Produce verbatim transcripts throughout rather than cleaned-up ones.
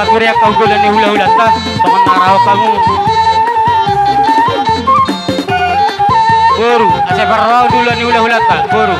Suri kau dulu ni hula-hula ta, teman narawa kamu. Boru, asa barrawa dulu ni hula-hula ta, boru.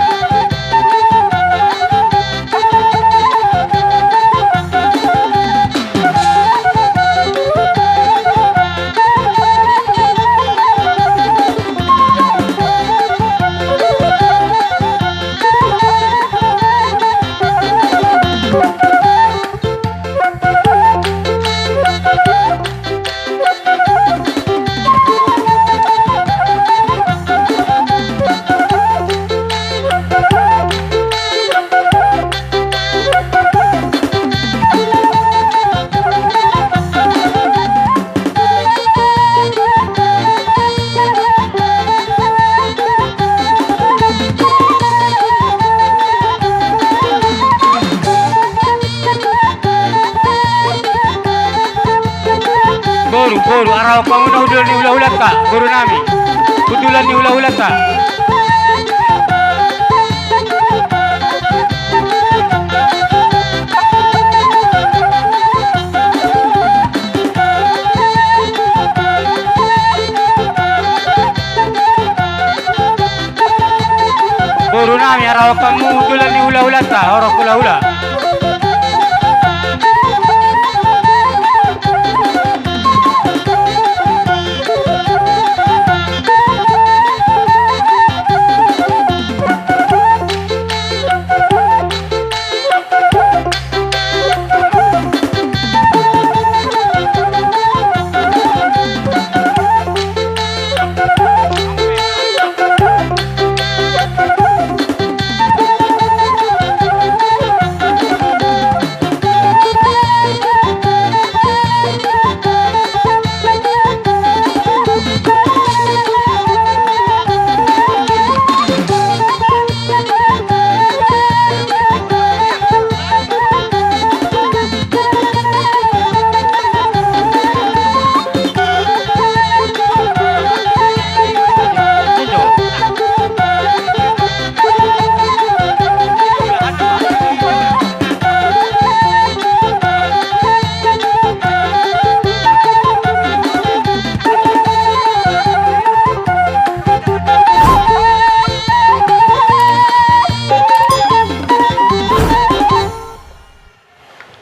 Boru, boru, arawa kamu na hudula ni hula-hula ta, boru nami. Hudula ni hula-hula ta. Boru nami, arawa kamu hudula ni hula-hula ta, horong hula-hula.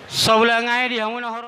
Saula ngai di hamuna horo.